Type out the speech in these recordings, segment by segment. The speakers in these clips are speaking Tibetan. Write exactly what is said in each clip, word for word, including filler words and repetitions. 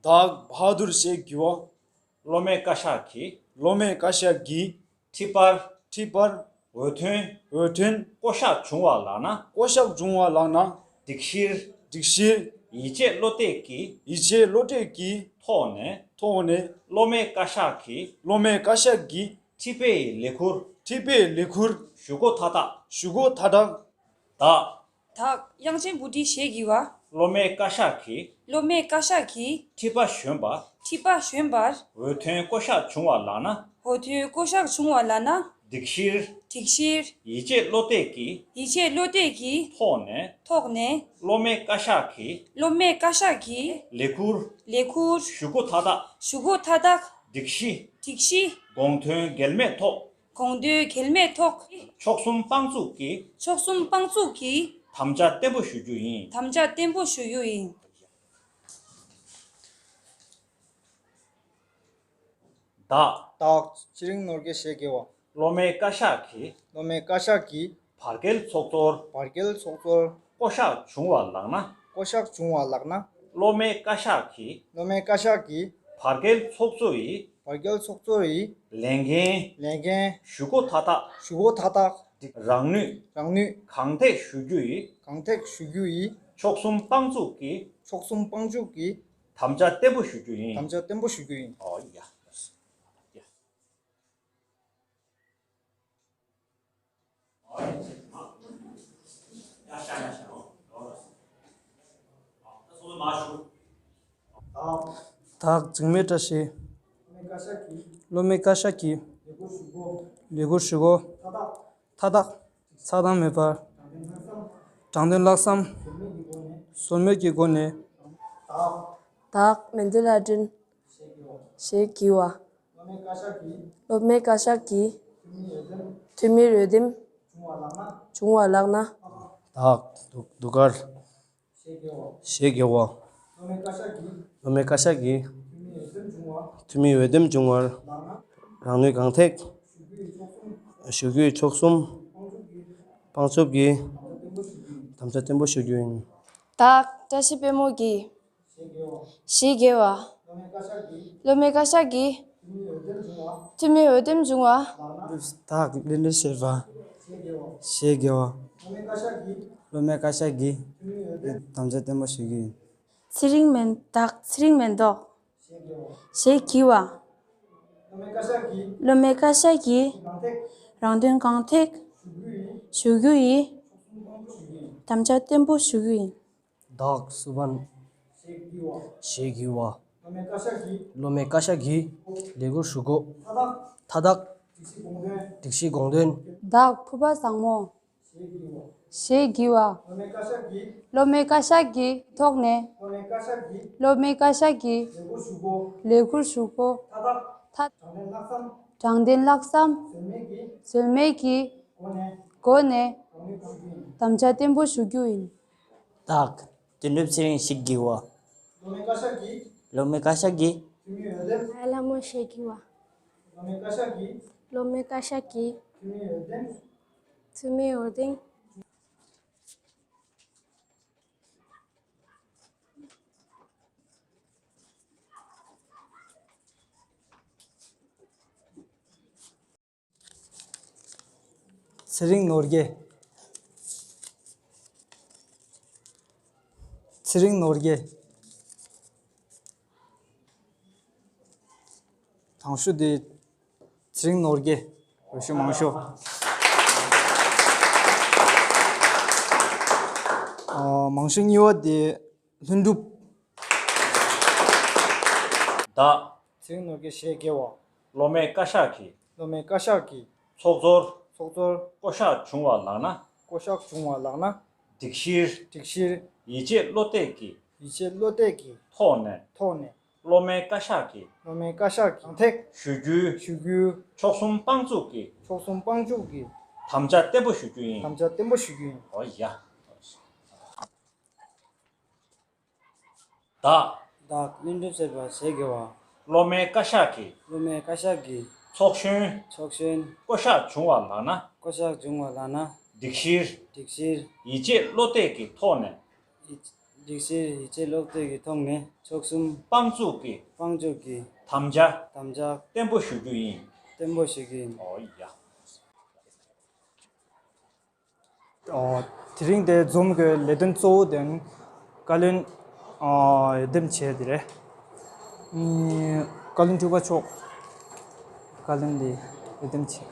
དག་བྷ་དུར་ཞེས་བགྱི་བ། སློབ་མའི་བཀའ་ཤག་གིས། སློབ་མའི་བཀའ་ཤག་གིས། ཁྲི་པར། ཁྲི་པར། འོས་ཐོན། འོས་ཐོན། བསྐོ་གཞག་བྱུང་བ་ལགས་ན། བསྐོ་གཞག་བྱུང་བ་ལགས་ན། སྒྲིག་གཞིར། སྒྲིག་གཞིར། ཡིད་ཆེས་བློ་གཏད་ཀྱི། ཡིད་ཆེས་བློ་གཏད་ཀྱི། ཐོག་ནས། ཐོག་ནས། སློབ་མའི་བཀའ་ཤག་གིས། སློབ་མའི་བཀའ་ཤག་གིས། ཁྲི་པའི་ལས་ཁུར། ཁྲི་པའི་ལས་ཁུར། ཞུ་སྒོ་མཐའ་དག་ཞུ་སྒོ་མཐའ་དག་དག་དག་དབྱངས་ཅན་བུ་ཁྲིད་ཞེས་བགྱི་བ། སློབ་མའི་བཀའ་ཤག་གིས། སློབ་མའི་བཀའ་ཤག་གིས། ཁྲི་པ་གཞོན་པ། ཁྲི་པ་གཞོན་པར། འོས་ཐོན་བསྐོ་གཞག་བྱུང་བ་ལགས་ན། འོས་ཐོན་བསྐོ་གཞག་བྱུང་བ་ལགས་ན། སྒྲིག་གཞིར། སྒྲིག་གཞིར། ཡིད་ཆེས་བློ་གཏད་ཀྱི། ཡིད་ཆེས་བློ་གཏད་ཀྱི། ཐོག་ནས། ཐོག་ནས། སློབ་མའི་བཀའ་ཤག་གིས། སློབ་མའི་བཀའ་ཤག་གིས། ལས་ཁུར། ལས་ཁུར། ཞུ་སྒོ་མཐའ་དག་ཞུ་སྒོ་མཐའ་དག་སྒྲིག་གཞི། སྒྲིག་གཞི། དགོངས་དོན་འགལ་མེད་ཐོག་དགོངས་དོན་འགལ་མེད་ཐོག་ཕྱོགས་གསུམ་དཔང་བཙུགས་ཀྱིས། ཕྱོགས་གསུམ་དཔང་བཙུགས་ཀྱིས། དམ་བཅའ་བརྟན་པོ་ཞུ་རྒྱུ་ཡིན། དམ་བཅའ་བརྟན་པོ་ཞུ་རྒྱུ་ཡིན། བདག་དག་ཚེ་རིང་ནོར་རྒྱས་ཞེས་བགྱི་བ། སློབ་མའི་བཀའ་ཤག་གིས། སློབ་མའི་བཀའ་ཤག་གིས། བར་བརྒལ་ཚོགས་གཙོར། བར་བརྒལ་ཚོགས་གཙོར། བསྐོ་གཞག་བྱུང་བ་ལགས་ན། བསྐོ་གཞག་བྱུང་བ་ལགས་ན། སློབ་མའི་བཀའ་ཤག་གིས། སློབ་མའི་བཀའ་ཤག་གིས། བར་བརྒལ་ཚོགས་གཙོ་ཡི། བར་བརྒལ་ཚོགས་གཙོ་ཡི། ལས་འགན། ལས་འགན། ཞུ་སྒོ་མཐའ་དག་ཞུ་སྒོ་མཐའ་དག་རང་ནུས། རང་ནུས། གང་ཐེག་ཞུ་རྒྱུ་ཡི། གང་ཐེག་ཞུ་རྒྱུ་ཡི། ཕྱོགས་གསུམ་དཔང་བཙུགས་ཀྱིས། ཕྱོགས་གསུམ་དཔང་བཙུགས་ཀྱིས། དམ་བཅའ་བརྟན་པོ་ཞུ་རྒྱུ་ཡིན། དམ་བཅའ་བརྟན་པོ་ཞུ་རྒྱུ་ཡིན། ཨོ་ཡ། ཡ། དག་འཇིགས་མེད་བཀྲ་ཤིས། སློབ་མའི་བཀའ་ཤག་གིས། ལས་ཁུར་ཞུ་སྒོ། མཐའ་དག་ཚགས་དང་མེད་པར། དྲང་བདེན་ལྷག་བསམ། ཟོལ་མེད་ཀྱི་སྒོ་ནས། བདག་མན་ཌི་ལ་སྒྲོན་ཞེས་བགྱི་བ། སློབ་མའི་བཀའ་ཤག་གིས། འཐུས་མིའི་འོས་འདེམས། བྱུང་བ་ལགས་ན། བདག་གདུགས་དཀར་ཞེས་བགྱི་བ། སློབ་མའི་བཀའ་ཤག་གིས། འཐུས་མིའི་འོས་འདེམས་བྱུང་བར། རང་ནུས་གང་ཐེག་ཞུ་རྒྱུའི་ཕྱོགས་གསུམ། དཔང་བཙུགས་ཀྱིས། དམ་བཅའ་བརྟན་པོ་ཞུ་རྒྱུ་ཡིན། བདག་བཀྲ་ཤིས་དཔལ་མོ་གིས། ཞེས་བགྱི་བ། སློབ་མའི་བཀའ་ཤག་གིས། འཐུས་མིའི་འོས་འདེམས་བྱུང་བ། བདག་ལྷུན་གྲུབ་བྱེད་པ། ཞེས་བགྱི་བ། སློབ་མའི་བཀའ་ཤག་གིས། དམ་བཅའ་བརྟན་པོ་ཞུ་རྒྱུ་ཡིན། ཚེ་རིང་མེ་ཏོག་ཚེ་རིང་མེ་ཏོག་ཞེས་བགྱི་བ། སློབ་མའི་བཀའ་ཤག་གིས། རང་དོན་གང་ཐེག་ཞུ་རྒྱུ་ཡི། དམ་བཅའ་བརྟན་པོ་ཞུ་རྒྱུ་ཡིན། བདག་སུ་བན་ཞེས་བགྱི་བ། སློབ་མའི་བཀའ་ཤག་གིས། ལས་ཁུར་ཞུ་སྒོ། མཐའ་དག་སྒྲིག་གཞི་དགོངས་དོན། བདག་ཕུར་པ་བཟང་མོ། ཞེས་བགྱི་བ། སློབ་མའི་བཀའ་ཤག་གི་ཐོག་ནས། སློབ་མའི་བཀའ་ཤག་གི། ལས་ཁུར་ཞུ་སྒོ། མཐའ་དག་དྲང་བདེན་ལྷག་བསམ། ཟོལ་མེད་ཀྱི། སྒོ་ནས། དམ་བཅའ་བརྟན་པོ་ཞུ་རྒྱུ་ཡིན། བདག་དོན་གྲུབ་ཚེ་རིང་ཞེས་བགྱི་བ། སློབ་མའི་བཀའ་ཤག་གི། ཨ་ལ་མོ་ཞེས་བགྱི་བ། སློབ་མའི་བཀའ་ཤག་གི། འཐུས་མིའི་འོས་འདེམས། ཚེ་རིང་ནོར་རྒྱས། ཚེ་རིང་ནོར་རྒྱས། དང་ཤོས་དེ་ཚེ་རིང་ནོར་རྒྱས། འོས་ཤོག་མང་ཤོས། ཨ། མང་ཤོས་གཉིས་པ་དེ་ལྷུན་གྲུབ། བདག་ཚེ་རིང་ནོར་རྒྱས་ཞེས་བགྱི་བ། སློབ་མའི་བཀའ་ཤག་གིས། སློབ་མའི་བཀའ་ཤག་གིས། ཚོགས་གཙོར། ཚོགས་གཙོར། བསྐོ་གཞག་བྱུང་བ་ལགས་ན། བསྐོ་གཞག་བྱུང་བ་ལགས་ན། སྒྲིག་གཞིར། སྒྲིག་གཞིར། ཡིད་ཆེས་བློ་གཏད་ཀྱི། ཡིད་ཆེས་བློ་གཏད་ཀྱི། ཐོག་ནས། ཐོག་ནས། སློབ་མའི་བཀའ་ཤག་གིས། སློབ་མའི་བཀའ་ཤག་གི། གང་ཐེག་ཞུ་རྒྱུའི། ཞུ་རྒྱུའི། ཕྱོགས་གསུམ་དཔང་བཙུགས་ཀྱི། ཕྱོགས་གསུམ་དཔང་བཙུགས་ཀྱི། དམ་བཅའ་བརྟན་པོ་ཞུ་རྒྱུ་ཡིན། དམ་བཅའ་བརྟན་པོ་ཞུ་རྒྱུ་ཡིན། ཨོ་ཡ། བདག་བདག་བློན་ཁྲིམས་ཟེར་བ་ཞེས་བགྱི་བ། སློབ་མའི་བཀའ་ཤག་གིས། སློབ་མའི་བཀའ་ཤག་གིས། ཚོགས་གཞོན། ཚོགས་གཞོན། བསྐོ་གཞག་བྱུང་བ་ལགས་ན། བསྐོ་གཞག་བྱུང་བ་ལགས་ན། སྒྲིག་གཞིར། སྒྲིག་གཞིར། ཡིད་ཆེས་བློ་གཏད་ཀྱི་ཐོག་ནས། ཡིད། ཡིད་ཆེས་ཡིད་ཆེས་བློ་གཏད་ཀྱི་ཐོག་ནས་མཆོག་གསུམ་དཔང་བཙུགས་ཀྱི་དཔང་བཙུགས་ཀྱི་དམ་བཅའ་དམ་བཅའ་བརྟན་པོ་ཞུ་རྒྱུ་ཡིན། བརྟན་པོ་ཞུ་རྒྱུ་ཡིན། ཨོ་ཡ། ཨོ། དེ་རིང་དེ་འཛོམས་ཀྱི་ལས་དོན་གཙོ་བོ་དེ་ནི་བཀའ་བློན། ཨོ། འོས་འདེམས་བྱས་དེ་རེད། ཨུམ། བཀའ་བློན་ཁྲི་པ་མཆོག་བཀའ་བློན་དེ་འོས་འདེམས་བྱས།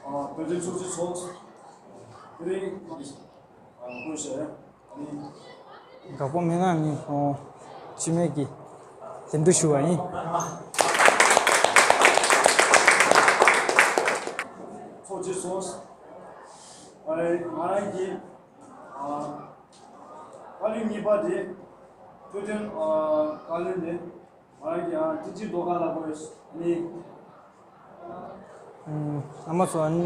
ཨ། བོད་དོན་ཚོགས་སྡེ་ཚོགས། དེ་རིང་ཨ། དགོངས་ཞེས། དགག་པ་མེད་ན་ནི་ཨོ། སྤྱི་མོས་ཀྱིས་འདེམས་སྒྲུག་ཞུ་བ་ཡིན། ཚོགས་ཀྱི་ཚོགས། ཨ། ང་རང་གི་ཨ། བཀའ་བློན་གཉིས་པ་དེ་འཕྲོད་བསྟེན་ཨ། བཀའ་བློན་དེ། ང་རང་གི་ཨ། བསྟན་འཛིན་རྡོ་དཀར་ལགས་ཀོ་ཡོད་ནི། ཨུམ། ཨ་མ་སོ་ཨ་ནི་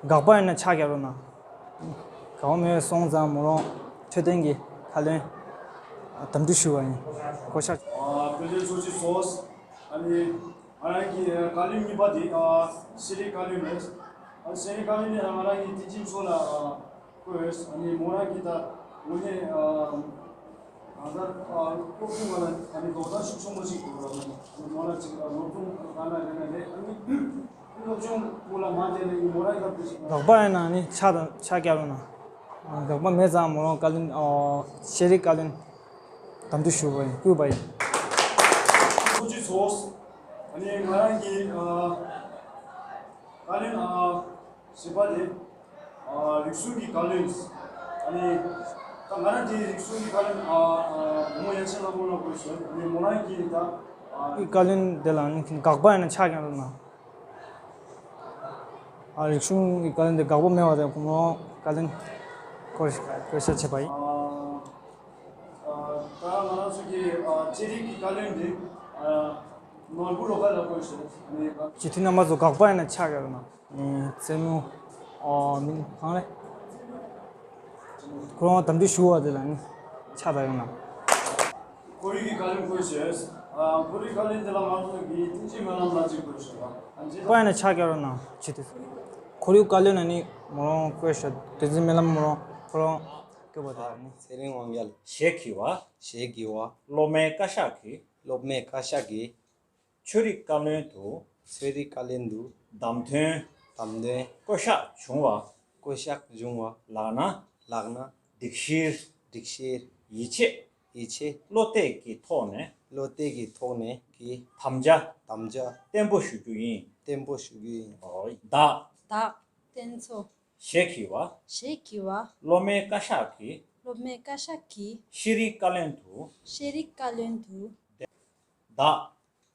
དགག་པ་ཡིན་ན་ཕྱག་རྒྱག་རོགས་གནང་། དགག་པ་མེད་སོང་ཙང་མོ་རང་འཕྲོད་བསྟེན་གྱི་བཀའ་བློན་དམ་འདྲི་ཞུ་བ་ཡིན། བསྐོ་བཞག་ཨ། བོད་དོན་ཚོགས་སྤྱི་ཚོགས། ཨ་ནི་ང་རང་གི་ཨ། བཀའ་བློན་གཉིས་པ་དེ་ཨ། ཤེས་རིག་བཀའ་བློན་རེད། ཨ། ཤེས་རིག་བཀའ་བློན་ནི་ང་རང་གི་བསྟན་འཛིན་མཚོ་ལགས་ཨ། ཀོ་ཡོད། ཨ་ནི་མོ་རང་གི་ད་དངོས་གནས་ཨ། གང་ལྟར་ཨ། སློབ་སྦྱོང་ག་ལ་ཨ་ནི་རྡོག་རྩ་ཤུགས་ཆེན་པོ་ཞིག་དགོས་ར། ཨ་ནི་མོ་རང་ཅིག་ལ་སློབ་སྦྱོང་ག་ལ་རེད་ན་རེད། ཨ་ནི་སློབ་སྦྱོང་སྐོར་ལ་མ་བསྡད་ན་ཨ་ནི་མོ་རང་གི་ལ་དེ་ཞིག་དགག་པ་ཡིན་ན་ནི་ཕྱག་དང་ཕྱག་རྒྱག་རོགས་གནང་། དགག་པ་མེད་ཙང་མོ་རང་བཀའ་བློན། ཨོ། ཤེས་རིག་བཀའ་བློན་དམ་འདྲི་ཞུ་བ་ཡིན། བསྐུལ་བ་ཡིན། ཐུགས་རྗེ་ཆེ། ཨ་ནི་ང་རང་གི་ཨ། བཀའ་བློན་ཨ། བཞི་པ་དེ། ཨ། རིག་གཞུང་གི་བཀའ་བློན། ཨ་ནི་ད་ང་རང་དེ་རིག་གཞུང་གི་བཀའ་བློན་ཨ། ཨ། བུ་མོ་ཡ་ཆེན་ལྷ་མོ་ལ་དགོས་ཞུ། ཨ་ནི་མོ་རང་གིས་ད་ཨ། བཀའ་བློན་དེ་ལ་ནི་དགག་པ་ཡིན་ན་ཕྱག་རྒྱག་རོགས་གནང་། ཨ། རིག་གཞུང་གི་བཀའ་བློན་དེ་དགག་པ་མེད་པ་དེ་ཁོ་མོ་བཀའ་བློན་བསྐོ་བསྐོ་བཞག་བྱས་པ་ཡིན། ཨ། ཨ། ད་ང་རང་ཚོ་གི་ཨ། ཤེས་རིག་གི་བཀའ་བློན་དེ་ཨ། ནོར་བུ་རྡོ་དཀར་ལགས་དགོས་ཞུ། ཨ་ནི་སྤྱི་འཐུས་རྣམ་པ་ཚོ་དགག་པ་ཡིན་ན་ཕྱག་རྒྱག་རོགས་གནང་། ཨ། རྩེད་མོ། ཨ། མི་གང་རེད། ཁོ་རང་དམ་འདྲི་ཞུ་བ་དེ་ལ་ནི་ཕྱག་རྒྱག་རོགས་གནང་། ཁོར་ཡུག་གི་བཀའ་བློན་དགོས་ཞེས། ཨ། ཁོར་ཡུག་བཀའ་བློན་དེ་ལ་ང་ཚོ་གི་བསྟན་འཛིན་སྨོན་ལམ་ལགས་ཅིག་དགོས་ཞེས་པ། ཨ། ཅི། པ་ཡིན་ན་ཕྱག་རྒྱག་རོགས་གནང་། ཅི་དེ། ཁོར་ཡུག་བཀའ་བློན་ལ་ནི་མོ་རང་དགོས་ཞེས། བསྟན་འཛིན་སྨོན་ལམ་མོ་རང་ཁོ་རང་སྐྱོབ་པ་དེ་ལ་ནི། ཚེ་རིང་དབང་རྒྱལ། ཞེས་བགྱི་བ། ཞེས་བགྱི་བ། སློབ་མའི་བཀའ་ཤག་གིས། སློབ་མའི་བཀའ་ཤག་གིས། ཆོས་རིག་བཀའ་བློན་དུ། ཆོས་རིག་བཀའ་བློན་དུ། བདམས་ཐོན། བདམས་ཐོན། བསྐོ་གཞག་བྱུང་བ། བསྐོ་གཞག་བྱུང་བ། ལགས་ན། ལགས་ན། སྒྲིག་གཞིར། སྒྲིག་གཞིར། ཡིད་ཆེས། ཡིད་ཆེས། བློ་གཏད་ཀྱི་ཐོག་ནས། བློ་གཏད་ཀྱི་ཐོག་ནས་ཀྱི། དམ་བཅའ། དམ་བཅའ། བརྟན་པོ་ཞུ་རྒྱུ་ཡིན། བརྟན་པོ་ཞུ་རྒྱུ་ཡིན། ཨོ། བདག་བདག་བསྟན་འཚོ། ཞེས་བགྱི་བ། ཞེས་བགྱི་བ། སློབ་མའི་བཀའ་ཤག་གིས། སློབ་མའི་བཀའ་ཤག་གིས། ཤེས་རིག་བཀའ་བློན་དུ། ཤེས་རིག་བཀའ་བློན་དུ། བདག་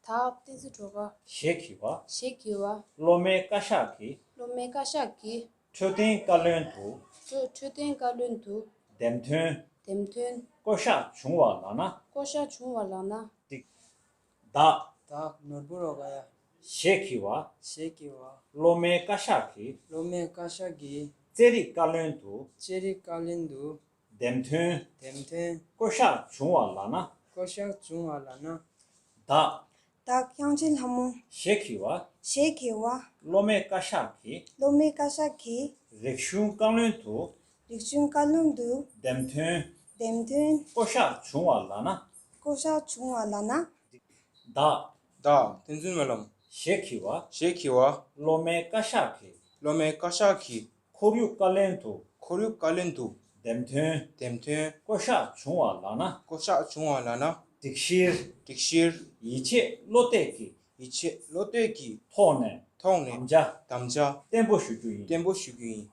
བདག་བསྟན་འཛིན་སྒྲོལ་དཀར། ཞེས་བགྱི་བ། ཞེས་བགྱི་བ། སློབ་མའི་བཀའ་ཤག་གིས། སློབ་མའི་བཀའ་ཤག་གིས། འཕྲོད་བསྟེན་བཀའ་བློན་དུ། འཕྲོད་འཕྲོད་བསྟེན་བཀའ་བློན་དུ། འདེམས་ཐོན། འདེམས་ཐོན། བསྐོ་གཞག་བྱུང་བ་ལགས་ན། བསྐོ་གཞག་བྱུང་བ་ལགས་ན། བདག་བདག་ནོར་བུ་རྡོ་དཀར། ཞེས་བགྱི་བ། ཞེས་བགྱི་བ། སློབ་མའི་བཀའ་ཤག་གིས། སློབ་མའི་བཀའ་ཤག་གིས། རྩེད་རིགས་བཀའ་བློན་དུ། རྩེད་རིགས་བཀའ་བློན་དུ། འདེམས་ཐོན། འདེམས་ཐོན། བསྐོ་གཞག་བྱུང་བ་ལགས་ན། བསྐོ་གཞག་བྱུང་བ་ལགས་ན། བདག་བདག་དབྱངས་ཅན་ལྷ་མོ། ཞེས་བགྱི་བ། ཞེས་བགྱི་བ། སློབ་མའི་བཀའ་ཤག་གིས། སློབ་མའི་བཀའ་ཤག་གིས། རིག་གཞུང་བཀའ་བློན་དུ། རིག་གཞུང་བཀའ་བློན་དུ། འདེམས་ཐོན། འདེམས་ཐོན། བསྐོ་གཞག་བྱུང་བ་ལགས་ན། བསྐོ་གཞག་བྱུང་བ་ལགས་ན། བདག་བདག་བསྟན་འཛིན་སྨོན་ལམ། ཞེས་བགྱི་བ། ཞེས་བགྱི་བ། སློབ་མའི་བཀའ་ཤག་གིས། སློབ་མའི་བཀའ་ཤག་གིས། ཁོར་ཡུག་བཀའ་བློན་དུ། ཁོར་ཡུག་བཀའ་བློན་དུ། འདེམས་ཐོན། འདེམས་ཐོན། བསྐོ་གཞག་བྱུང་བ་ལགས་ན། བསྐོ་གཞག་བྱུང་བ་ལགས་ན། སྒྲིག་གཞིར། སྒྲིག་གཞིར། ཡིད་ཆེས་བློ་གཏད་ཀྱི། ཡིད་ཆེས་བློ་གཏད་ཀྱི། ཐོག་ནས། ཐོག་ནས། དམ་བཅའ། དམ་བཅའ། བརྟན་པོ་ཞུ་རྒྱུ་ཡིན། བརྟན་པོ་ཞུ་རྒྱུ་ཡིན།